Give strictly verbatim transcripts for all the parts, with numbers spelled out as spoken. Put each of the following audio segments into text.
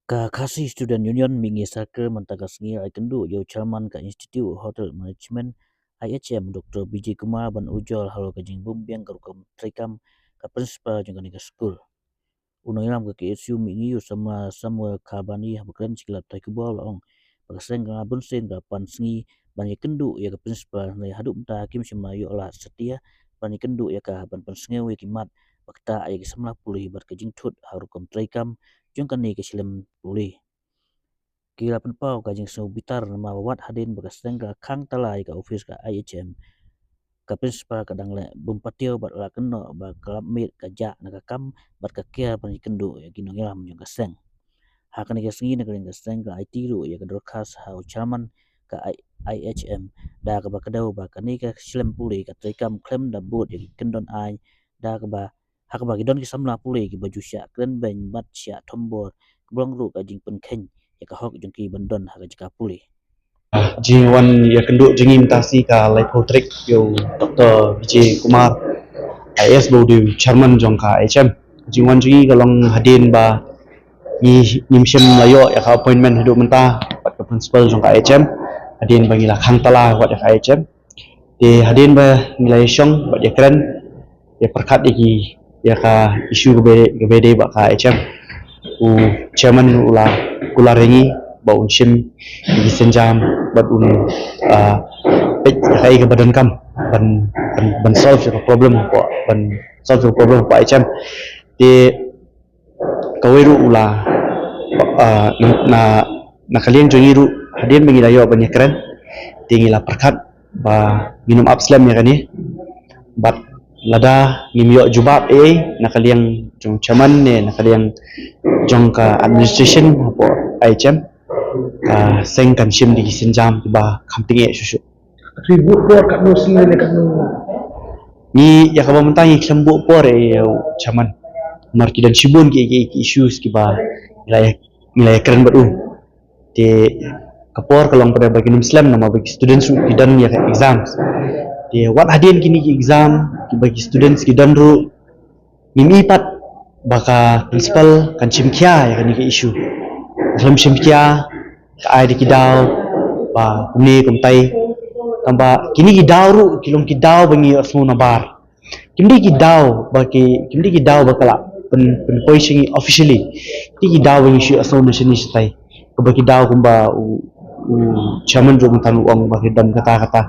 Ka Khasi Student Union Mihngi Circle mynta ka sngi ai kynduh ïa u Chairman ka Institute of Hotel Management, I H M, Doctor Bijay Kumar, ban ujor halor ka jingbym biang ka rukom treikam ka Principal jong kane ka skul. U nongïalam ka K S U Mihngi, u samla Samuel Kharbani, haba kren sha ki lad pathai khubor, u la ong ba ka seng ka la bunsien ka pan sngi ban ïakynduh ïa ka Principal, hynrei haduh mynta kim shym la ïoh lad satia ban ïakynduh ïa ka ban pynsngew ïa ki mat ba ktah ïa ki samla pule bad ka jingthut ha rukom treikam jong kane ka shlem pule. Ki la pynpaw ka jingsngewbitar namar ba wat hadien ba ka seng ka khang tala ïa ka ophis ka I H M, ka Principal ka dang leh bym patiaw bad la kynnoh ba ka lap miet ka jah na ka kam bad ka kiar ban ïakynduh ïa ki nongïalam jong ka seng. Ha kane ka sngi, na ka liang ka seng ka aiti ruh ïa ka dorkhas ha u Chairman ka I- IHM da kaba kdew ba kane ka shlem pule ka treikam khlem da bud ïa ki kyndon aiñ, da kaba ha kaba ki don ki samla pule kiba ju shah kren beiñ bad shah thombor, kaba long ruh ka jingpynkheiñ ïa ka hok jong ki ban don ha ka jaka pule. Jingwan ïakynduh jong ngi mynta sngi ka laiphew tarik ïa u Doctor Bijay Kumar, I A S, ba u dei u Chairman jong ka I H M. Jingwan jong ngi ka long hadien ba ngi, ngim shym la ïoh ïa ka appointment haduh mynta bad ka Principal jong ka I H M, hadien ba ngi la khang tala wat ïa ka I H M. Te hadien ba ngi la ïashong bad ïakren, ïapyrkhat ïa ki, ïa ka issue kaba, kaba dei bad ka I H M, u Chairman u la kular ïa ngi ba un shim ïa ki sienjam bad un, ah, peit ïa kaei kaba donkam ban, ban, ban solve ïa ka problem hapoh, ban solve ïa ka problem hapoh I H M. Te kawei ruh u la, ah, na, na, na ka liang jong ngi ruh, hadien ba ngi la ïoh ban ïakren, te ngi la pyrkhat ba ngin ym ap slem ïa kane. Bad lada ngim ïoh jubab ei ei na ka liang jong Chairman ne na ka liang jong ka administration hapoh I H M, ka seng kan shim da ki sienjam kiba kham tyngeh shuh shuh. Ka trei buh por katno sngi ne katno? Ngi, ïa kaba mynta ngi khlem buh por ïa u Chairman. Namar ki don shibun ki, ki, ki issues kiba ngi la, ngi la ïakren bad u. Te ka por ka long pat ba kin ym slem namar ba ki students ruh ki don ïa ka exams. Te wat hadien kine ki exam kiba ki students ki don ruh, ngim i pat ba ka Principal kan shim khia ïa kane ka issue. Khlem shim khia, ka ai da ki daw ba kumne kumtai. Tangba kine ki daw ruh ki long ki daw ba ngi ïohsngew nabar. Kim dei ki daw ba ki, kim dei ki daw ba ka la pyn, pynpoi sha ngi officially. Ki dei ki daw ba ngi shu ïohsngew na shane shatai. Kaba ki daw kumba u, u Chairman jong u tang u ong ba ki don kata kata.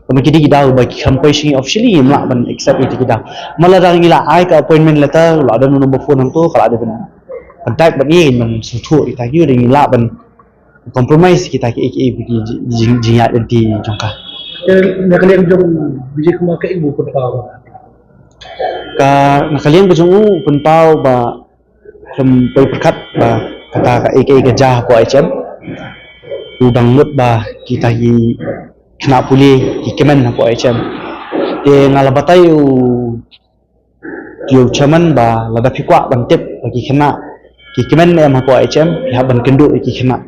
Tangba ki dei ki daw ba ki kham poi sha ngi officially, ngim lah ban accept ïa ki daw. Ma lada ngi la ai ka appointment letter, la don u number phone hangto, ka la dei ban contact bad ngi, ban sngewthuh ïa kita ki, ngi lah ban compromise kita ki, ki, ki jing, jingïaid lynti jong ka. Te na ka liang jong Bijay Kumar kaei ba u pynpaw? Ka, na ka liang ka jong u, u pynpaw ba khlem poi pyrkhat ba kata kaei kaei ka jia hapoh I H M. U dang mut ba kita ki khynnah pule ki kmen hapoh I H M. Te nga la batai u, ïa u Chairman ba lada phi kwah ban tip ba ki khynnah ki kmen ne em hapoh I H M, phi hap ban kynduh ïa ki khynnah.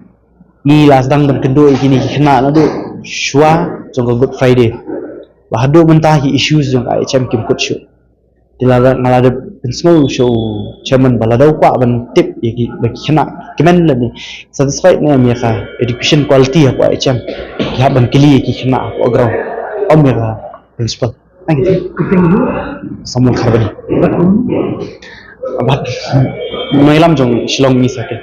Ngi la sdang ban kynduh ïa kine ki khynnah naduh shuwa jong ka Good Friday. Ba haduh mynta ki issues jong ka I H M kim kut shuh. Te lada nga la dep pynsngew sha u Chairman ba lada u kwah ban tip ïa ki, ba ki khynnah ki kmen lane satisfied ne em ïa ka education quality hapoh I H M, ki hap ban kylli ïa ki khynnah hapoh ground, ym ïa ka Principal. Thank you. Samuel Kharbani. Bad nongïalam jong Shillong Mihngi Circle.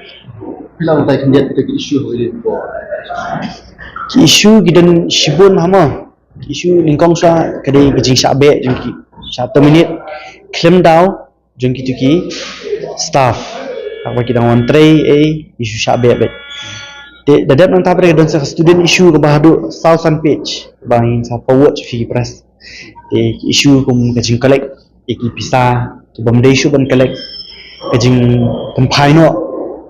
Phi lah ban batai khyndiat kita ki issue ha kane ka por? Ki issue ki don shibun hama. Ki issue nyngkong shuwa ka dei ka jingshah beh jong ki, shah terminate khlem daw jong kito ki staff. Haba ki dang wan trei ei, ki shu shah beh beit. Te da dep nangta pat ka don sa ka student issue kaba haduh saw san page ba ngin sa forward sha phi ki press. Te ki issue kum ka jing collect ïa ki pisa kibym dei shuh ban collect, ka jingpynphai noh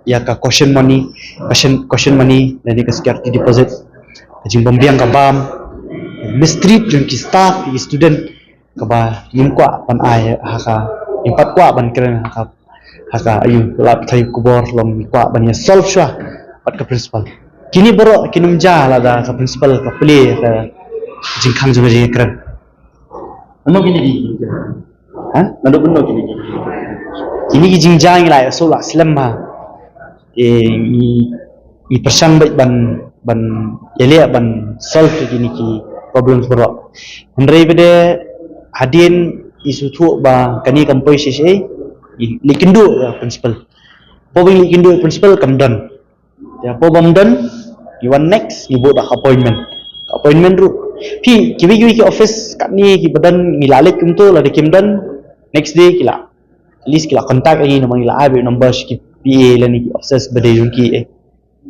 ïa ka caution money, caution, caution money lane ka security deposit, ka jingbym biang ka bam, mistreat jong ki staff ïa ki student, kaba ngim kwah ban ai ha ka, ngim pat kwah ban kren ha ka, ha ka, aïu, lad pathai khubor, long ngi kwah ban ïa solve shuwa bad ka Principal. Kine baroh kin ym jia lada ka Principal ka plie ka jingkhang jong ka jingkren. Ano kine ki jingjia? Ha? Ano kine ki jingjia? Kine ki jingjia ngi la ïohsngew la slem bha. eh, ngi ngi pyrshang bad ban ban ïaleh ban solve ïa kine ki problems baroh. Hynrei pat de hadien ngi sngewthuh ba kane kam poi shisha, ngi leit kynduh ïa principal. Hapoh ba ngi leit kynduh ïa principal kam don. Ïa hapoh bym don, ngi wan next, ngi buh da ka appointment. Ka appointment ruh, phi, kiwei kiwei ki office katne kiba don ngi la leit kumto, lada kim don, next day ki la, at least ki la contact ïa ngi, namar ngi la ai beit number sha ki P A lane ki officers ba dei jong ki, eh.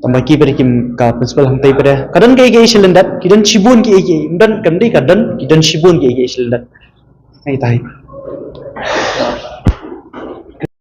Tangba ki pat de kim, ka principal hangtei pat de, ka don kaei kaei sha lyndet, ki don shibun kiei kiei, ym don, kam dei ka don, ki don shibun kiei kiei sha lyndet. Ai tai.